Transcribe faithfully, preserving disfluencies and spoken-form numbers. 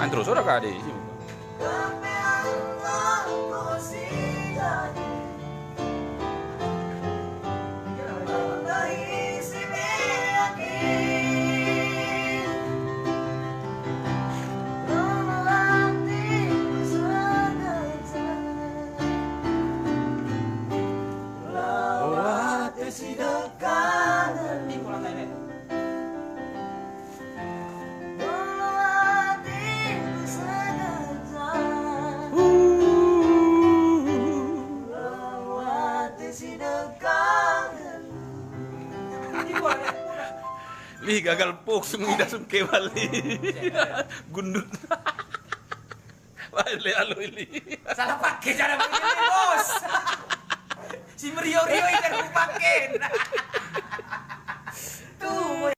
Terus ora kade. Li, gagal pok, sungida sungke bali. Gundut. Wah, le alo ili. Salah pake cara begini, Bos. Si merio-rio itu pake.